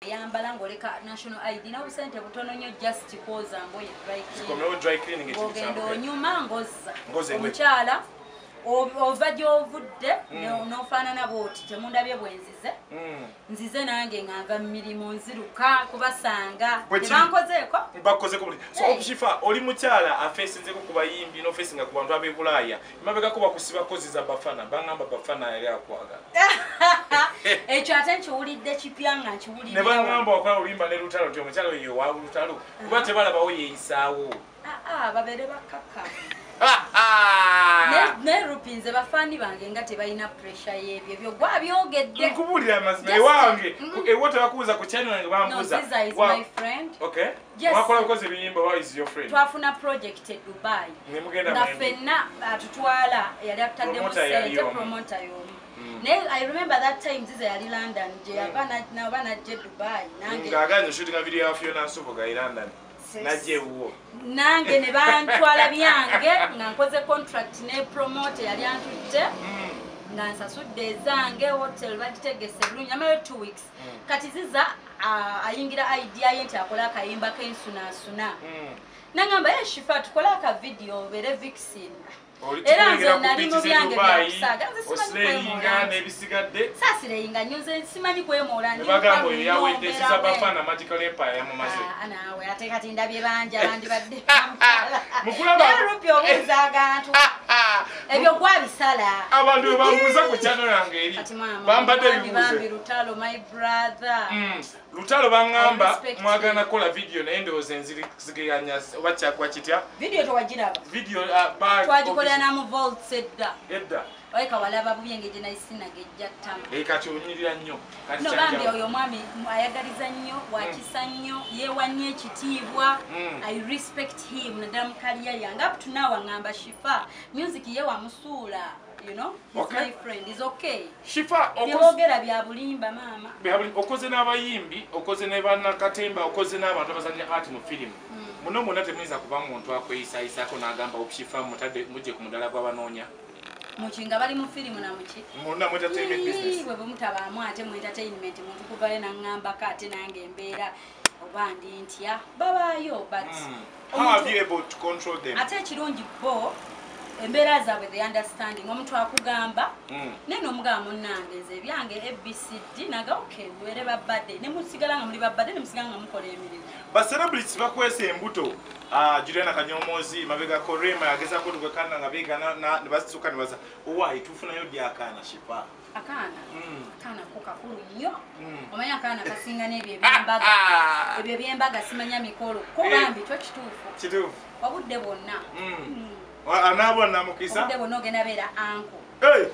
Yambala ng'oleka national ID n'obusente butono nnyo, just kwoza ngoye, dry clean. Zikomewo dry cleaning. Ogenda ekintu onyuma ng'ozza. Ng'ozza engoye. Omukyala ova gy'ovudde n'ofaanana bw'oti, temundabye bwe nzize. Nzize nange nga nva mu mirimu, nziruka kubasanga. Bwe kiri. Tebankozeeko. Bakozeko buli so. Hey. Shifa, oli mukyala afeesinzeko ku bayimbi n'ofeesinga ku bantu ab'e Bulaaya, emabegako bakusiba kozi za Bafana, bangamba Bafana yali akwagala. Ekyo ate nkiwulidde kipya nga Ne nkiwulidde. bangamba wakola oluyimba ne Lutalo, nti omukyala oyo wa Lutalo kuba tebalabawo yeeyisaawo. Aa, babeere bakkakkamu. Ne Rupi, nze bafaani bange nga tebalina pressure y'ebyo, ebyo gwabyogedde. Nkubuulira amazima. Just- Ewange ewo tebakubuuza ku channel yange, No, bambuuza. Ziza is my friend. Okay. Yes. Mwakola bukozi ebiyimba wa is your friend? Twafuna project e Dubai. Ne mugenda nga mwembi. ffenna atutwala, yali atutaddemu Promoter yali sente. omu. Promoter y'omu. Naye I remember that time Ziza yali London, gye yava naba najja e Dubai nange. Ng'aganye shootinga video ya Fiona Nsubuga e London. Najja ewuwo. Nange ne bantwala byange nga nkoze contract ne promoter yali antutte, nga nsasudde ezange, hotel bagitegese bulungi, amayo 2 weeks. Kati Ziza ayingira idea ye nti akole akayimba k'ensunaasuna. Nangamba, "Ye Shifa, tukole akavidiyo obeere vixen." Oli Era nze tukulengera ku nali mu beach z'e byange Dubai, byakusaaga, nze simanyi oslayinga kwemoola. n'ebisigadde. Saasireyinga nnyo, nze simanyi kwemoola. Ne Ndi bagamba mukalu oyo nnyo, yawedde mbeera Ziza bwe. Bafana Magical Empire yamumaze. Ah, naawe ate kati ndabye bangi abandibadde. Mukulaba- Naye Rupi, obuuza agantu ebyo gwabisala. Abantu bwe bambuuza ku channel yange eri Kati maama, bambadde bambi, bambi ebibuuzo. Lutalo, my brother. Lutalo baŋŋamba I respect mwagala you. kukola video, naye ndowooza enziriganya oba kyagwa kitya? Video tewagiraba? Video Twagikolera namu vaults edda. Edda. Oleka walaba bubi engeri gye nayisinaga ejja ttama. Eh, kati onyirira nnyo kati. No, bambi. Kyanjawulo. Oyo omwami ayagaliza nnyo, wakisa nnyo, yeewa nnyo ekitiibwa. I respect him, naddala mu career yange. Up to now aŋŋamba, "Shifa, music ye wamusuula." He's my friend, is okay. Shifa, Byeboogera bya bulimba, maama. Okoze n'abayimbi, okoze ne bannakatemba, okoze n'abantu abazanya art mu firimu. Muno mwonna temuyinza kuba muntu akweyisayisaako n'agamba Shifa mutadde mujje ku mudala gw'abanoonya. Muki nga bali mu firimu na muki? Munda mu entertainment business. Bwe bwemutabaamu ate mu entertainment, muntu kuvayo naŋŋambako ate nange embeera oba ndi ntya, babaayo, but How have you able to control them? Ate ekirungi, bo embeera zaabwe, the understanding, omuntu akugamba naye nomugamba, "Munnange, nze ebyange ABCD," naga, "Okay, mubeere babadde," ne musigala nga muli babadde, ne musigala nga mukola emirimu. Ba celebrities bakwesa embuto. Ah, Juliana Kanyomozi mabegako, Rema yagezako lugakana nga beegana ne basituka ne baza owaayi, tufunayo ddi akaana, Shifa? Akaana? Akaana ko kakulu nnyo. Omanyi akaana kasinga n'ebyo ebyembaga, ebyo ebyembaga, simanya mikolo ko. Eh. Bambi, kyo kituufu. Kituufu. Obudde bwonna. Anaabona namukisa. Obudde bwonna ogenda beera uncle. Hey!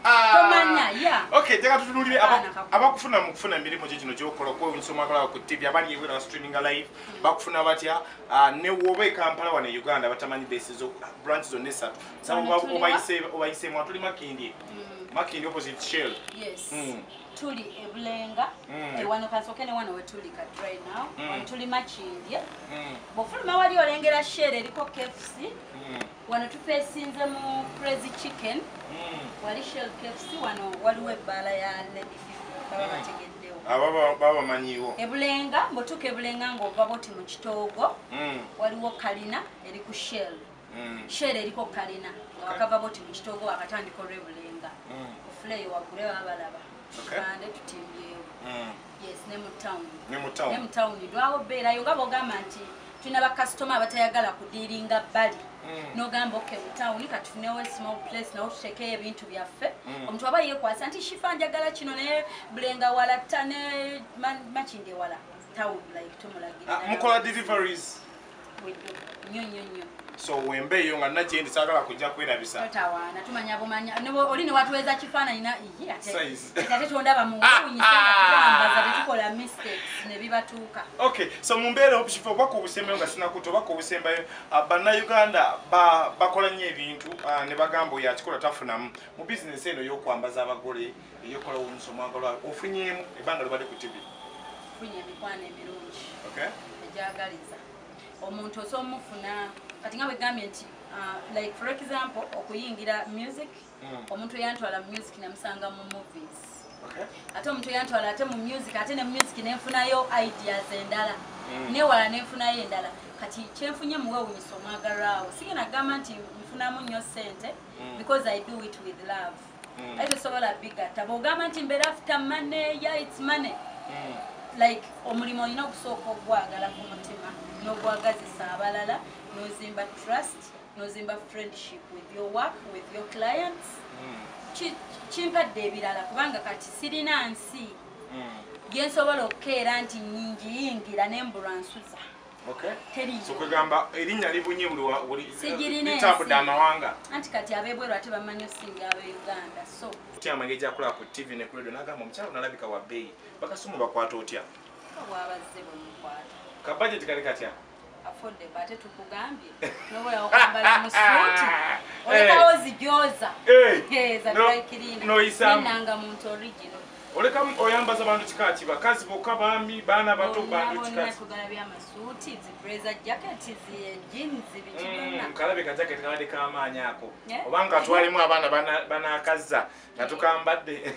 Tomanya ya. Okay, jaka tutunulire Akaana kakulu. Abakufuna mu kufuna emirimu gye gino gyokola okwewunyisa omwagala ku TV, abali ebweru streaming live bakufuna batya? Ah, ne woba e Kampala, wano e Uganda batamanyi base zo, branch zonna esatu. Saba Wano tuliwa? Obayiseemu atuli Makindye. Makindye opposite Shell. Yes. Tuli ebulenga. Wano kansooke ne wano wetuli kati right now. Wano tuli Makindye. Bw'ofuluma wali olengera Shell eriko KFC. Wano tufeesinze mu Crazy Chicken. Wali Shell, KFC, wano waliwo ebbaala ya Lady Fifi, baba bategeddewo. Aba baba bamanyiwo. Ebulenga, bw'otuuka ebulenga ng'ova boti mu kitoogo, waliwo kalina eri ku Shell. Shell eriko kalina nga wakava boti mu kitoogo, wakatandika olw'ebulenga. Ofuleeyo waggule babalaba. Kipande tutimbyewo. Yes, ne mu town. Ne mu town. Ne mu town lwawo beerayo nga bw'ogamba nti tulina bakasitoma abatayagala kudiiringa bbali. N'ogamba, "Okay, mu town katufunewo small place nawo tutekeyo ebintu byaffe." Omuntu aba yeekwasa nti, "Shifa, njagala kino," naye Bulenga wala ta ne Makindye wala town, like tumulagira. Ah, mukola deliveries? We do. Nnyo nnyo nnyo. So wembeeyo nga nakyendi saagala kujja kwerabisa. Totawaana, tumanya bumanya. Oli ne watuweza kifaananyi na iye ate Size. ate tondaba muwunyise nga tulambaza, tetukola mistakes ne bibatuuka. Okay, so mu mbeera Shifa, obaka obusembayo nga sinakuta, obaka obusembayo, ah, bannayuganda bakola nnyo ebintu, ah, ne bagamba oyo akikola tafunamu. Mu bizinesi eno ey'okwambaza abagole, eyokola wunyisa omwagalwa, ofunyeemu ebbanga lubadde ku TV? Funye emikwano emirungi egyagaliza. Omuntu osobola omufuna kati nga bwegambye nti like for example okuyingira music, omuntu eyantwala mu music namusanga mu movies. Ate omuntu yantwala ate mu music, ate ne music nenfunayo ideas endala, newala nenfunayo endala. Kati kyenfunye muwewunyisa omwagalwawo, sigenda kugamba nti nfunamu nnyo ssente because I do it with love. Aye tosobola bigatta. Bw'ogamba nti mbeera after money, yeah, it's money. Like omulimu olina okusooka ogwagala ku mutima n'ogwagazisa abalala, n'ozimba trust, n'ozimba friendship with your work, with your clients. Kimpadde ebirala kubanga kati sirina nsi gyensobola okukeera nti nyingiyingira nembulwa nsuza. So kwegamba erinnya libunye buli litambudde amawanga. Anti kati ab'ebweru ate bamanyi osinga ab'e Uganda. So otya amagezi akola ku TV ne ku radio n'agamba omukyala nalabika wa bbeeyi, bakasumu bakwata otya? Bwabazze bwemukwata. Ka budget kali katya? Affordable, ate tukugambye nobola okwambala mu suuti olekawo zijooza za dry cleaner nanga muntu original. Oleka oyambaza bantu kika ki? Bakazi bokka, baami, baana bato, bantu kika ki? Tugala byamasuuti, zi blazer jacket, zi jeans, biki byonna. Kalabe ka jacket kabadde k'amaanyi ako, obanga twalimu abaana banaakazza nga tukambadde.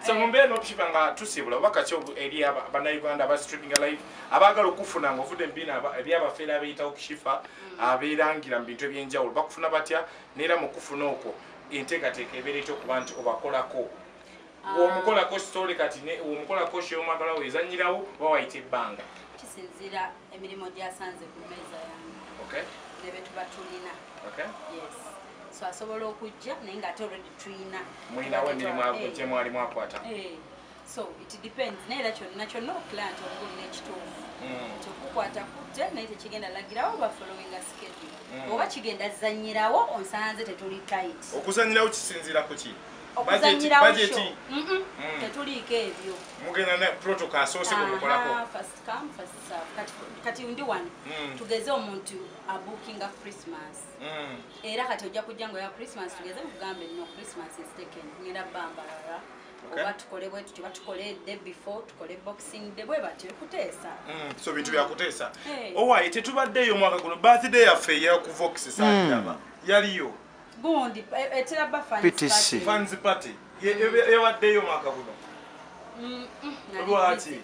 So mu mbeera n'okushiba nga tusiibula, oba kaki eri bannayuganda aba streaming live abaagala okufuna ng'ovudde mu bino ebyabafeera abeeyitawo Shifa, abeerangira mu bintu ebyenjawulo, bakufuna batya? Neera mu kufuna okwo enteekateeka ebeera etya okuba nti obakolako? Omukolako story kati omukolako show omwagala ezanyirawo oba wayita ebbanga? Kisinziira emirimu gyasanze ku mmeeza yange ne be tuba tulina. Yes, so asobola okujja naye ng'ate already tulina. Mulinawo emirimu gye mwali mwakwata. So it depends, naye era kyonna kyonna client obulina ekituufu kyekukwata kutte, naye tekigenda lagirawo oba following a schedule oba kigenda zanyirawo onsanze tetuli tight. Okuzanyirawo kisinziira ku ki? Okuzanyirawo tetuliiko ebyo. Mugenda ne protocol asoose kumukolako. First come first serve. Kati ndi wano tugeze omuntu abookinga Christmas, era kati ojja kujja ngo ya Christmas, tugeze nkugambe no Christmas is taken, ngenda bambalala oba tukole bwe tutyo, batukole day before, tukole Boxing Day, bwe batyo kuteesa. So bintu byakuteesa. Owaye tetubaddeyo omwaka guno, birthday yaffe eya ku Vox saagiraba yaliyo gundi etera ba fans party. Fans party yabaddeyo omwaka guno. Lwaki?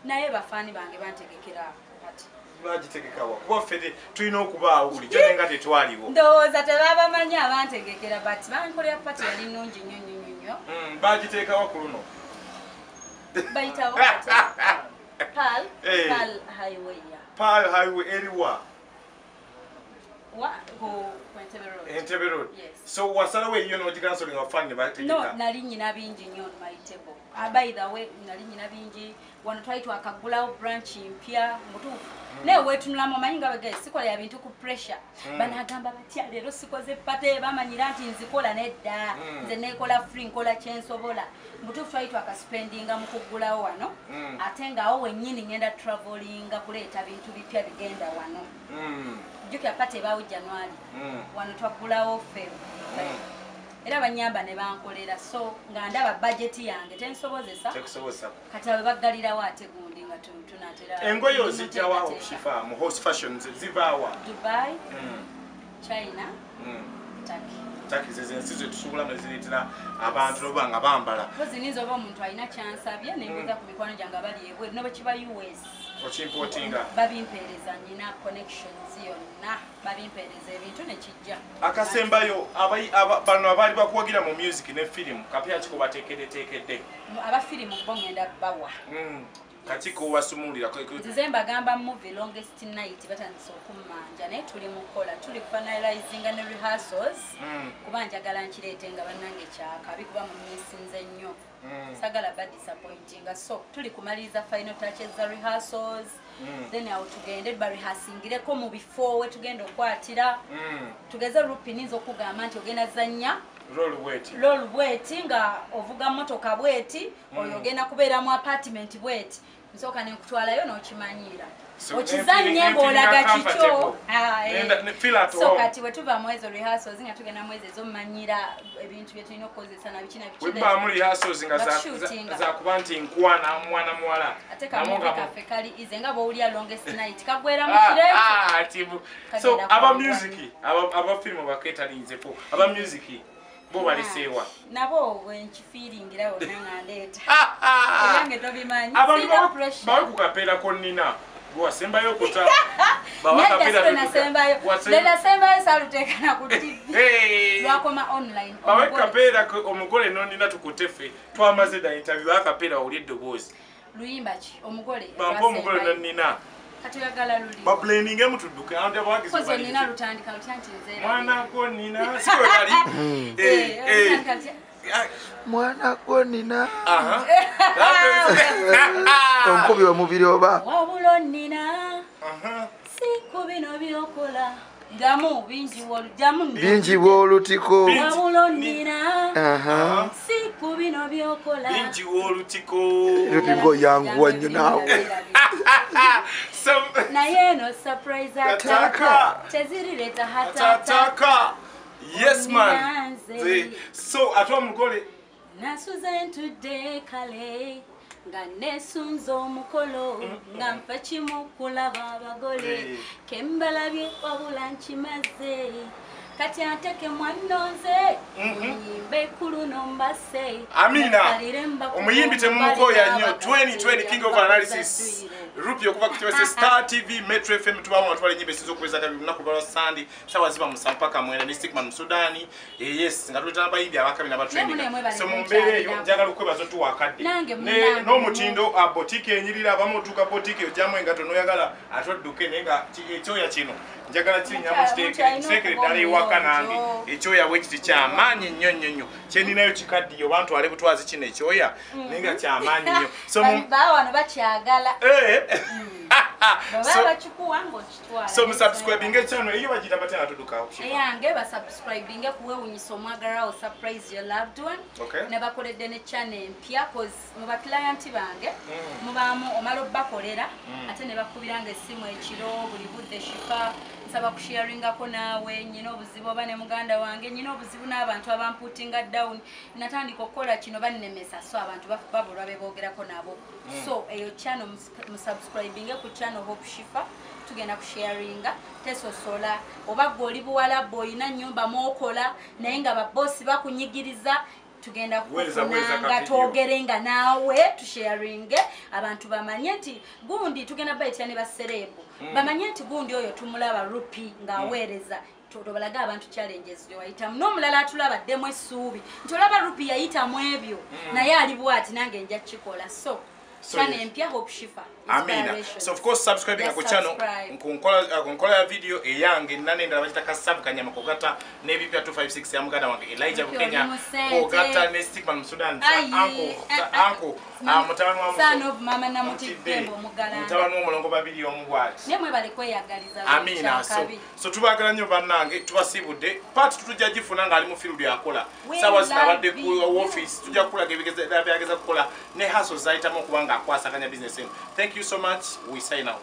Naye bafaani bange bantegekera party. Bagitegekawa? Kuba ffe tulina okubaawo bulijjo naye nga tetwaliwo. Ndowooza tebabamanyi abantegekera, but bankolera party yali nnungi nnyo nnyo nnyo. Bagiteekawa ku luno? Bayitawo Pearl Highway. Pearl Highway eriwa? Entebbe Road. So wasalawo eyo n'ogikansolinga abafaani ne bategeka? No, nali nnyina bingi nnyo on my table. By the way, nali nnyina bingi. Wano twali twakaggulawo branch mpya mutuufu. Naye weetunulamu omanyi nga bwe sikola ya bintu ku pressure. Banaagamba batya leero sikoze party, bamanyira nti nzikola nedda. Nze neekola free, nkola kye nsobola. Mutuufu twali twakaspendinga mu kuggulawo wano. Ate ng'awo wennyini ngenda travelinga kuleeta bintu bipya bigenda wano. Jjukira party ebaawo January. Wano twaggulawo Feb. Era banyamba ne bankolera, so nga ndaba budget yange tensobozesa. Tekusobozesa. Kati abo baggalirawo ate gundi nga tunatera. Engoye ozijjawa Shifa mu Host Fashions zivaawa? Dubai, China, Turkey. Turkey ze ensi ze tusobola ne zireetera abantu oba nga bambala. Mpozi nninza oba omuntu alina kyansabye nembuuza ku mikwano gyange abali ebweru ne bwe kiba US. Okimportinga? Babimpeereza, nnina connections yonna, babimpeereza ebintu ne kijja. Akasembayo, bano abaali bakuwagira mu music ne film, kapya ki kobateekeddeteekedde? Aba firimu bo ngenda bawa. Kakiko wasumulira. Nzize mbagamba movie Longest Night batandise okummanja, naye tuli mu kukola, tuli finalizinga ne rehearsals kuba njagala nkireete nga bannange kyakabi kuba mumisinze nnyo. Sagala ba disappointinga, so tuli kumaliriza final touches za rehearsals, then awo tugende barehearsingireko mu bifo we tugenda okwatira. Tugeze Rupi nninza okugamba nti ogenda zannya Roll bweti nga ovuga mmotoka bweti, oyo ogenda kubeera mu apartment bweti, nsooka nenkutwalayo n'okimanyiira okizannye ng'olaga kikyo. So kati bwe tuva mu ezo rehearsals nga tugenda mu ezo ez'omumanyira ebintu bye tulina okukozesa na biki na biki. Webaamu rehearsals nga zakuba nti nkwana mwana muwala. Ate kamuvi kaffe kali ize nga bw'owulira Longest Night kagwera mu kiro ekyo. So aba music, aba film baketalinzeko, aba music Bo baliseewa. Nabo bwenkifiiringira wonna nga ndeeta. Ebyange tobimanyi. Abantu bawe ku kapeera konnina. Gwasembayo okuta. Nasembayo saluteekana ku TV. Lwakoma online. Bawe kapeera omugole nonnina tukute ffe. Twamaze dda interview akapeera owulye eddoboozi. Luyimba ki? Omugole. Bampa omugole nonnina. Kati oyagala luli. Bablendinge mutudduke anti abawagizi. Kozi nina lutandika lutya nti nze. Mwana gwo nina sikwe kali. Mwana gwo nina. Onkubi omubiri oba. Wabula nina. Siku bino byokola. Damu bingi wolujamu. Bingi wolutiko. Wabula nina. Siku bino byokola. Bingi wolutiko. Lutiko yanguwa nnyo naawe. Naye no surprise ataka. Tezirireta hatataka. Yes man. So atwa mugole. Nasuze ntudde kale. Nga nesunze omukolo nga nfa kimu kulaba abagole kembalabye wabula nkimaze kati ateke mwannonze muyimbe kuluno mbase. Amina omuyimbi temumukoya nnyo. 2020 King of Analysis Rupi okuva ku TVC Star TV Metro FM tubamu atwala ennyimba esinza okuweza kabi lunaku lwa Sunday sawa ziba musanvu paka mwenda ne Stickman Sudani. Yes nga tuletera abayimbi abakabi n'abatrending. So mu mbeera eyo njagala okwebaza otuwa akadde n'omutindo boutique enyirira abamu otuuka boutique ojjamu engatto n'oyagala ate odduke naye nga ekyoya kino njagala kirinyamu kiteekere ddala ewaka nange ekyoya bwe kiti kyamaanyi nnyo nnyo nnyo kyeninayo kikaddiye oba ntwale butwazi kino ekyoya naye nga kyamaanyi nnyo. So wano bakyagala. So musubscribinge channel eyo bagiyita batya nga tuddukawo? Eyange basubscribinge kuwewunyisa omwagalwa surprise your loved one. Ne bakoledde ne channel empya cause mu baclient bange mubaamu omala obbakolera ate ne bakubiranga essimu ekiro buli budde Shifa nsaba kusharingako naawe nyina obuzibu oba ne muganda wange nyina obuzibu n'abantu abamputinga down natandika okukola kino bannemesa so abantu babulwa be boogerako nabo. So eyo channel musubscribinge ku channel Hope Shifa tugenda kusharinga tesosola oba gwe oli buwala boyina nnyumba mwokola naye nga babosi bakunyigiriza tugenda kufunanga twogerenga naawe tusharinge abantu bamanye nti gundi tugenda bayitya ne baserebu bamanye nti gundi oyo tumulaba Rupi ng'aweereza tobalaga abantu challenges gye wayitamu n'omulala atulaba ddemu essuubi nti olaba Rupi yayitamu ebyo naye ali bw'ati nange nja kukikola. So channel empya Hope Shifa. Amina. So of course subscribing ku channel nkola ya video eyange nane ndala bagita kasabu kanyama kogata n'ebipya 256 ya muganda wange Elijah Bukenya kogata ne Stickman Sudan uncle mutabani wa son of mama Namutidde omugalanda mutabani w'omulongo babiri omu bwati ne mwebale kweyagaliza. Amina. So tubagala nnyo bannange tubasibudde part tujja gifuna ng'ali mu field yakola sawa zinabadde ku office tujja kukulaga ebyageza kukola ne hustle zayitamu okubanga akwasaganya business eno. Thank you so much. We sign out.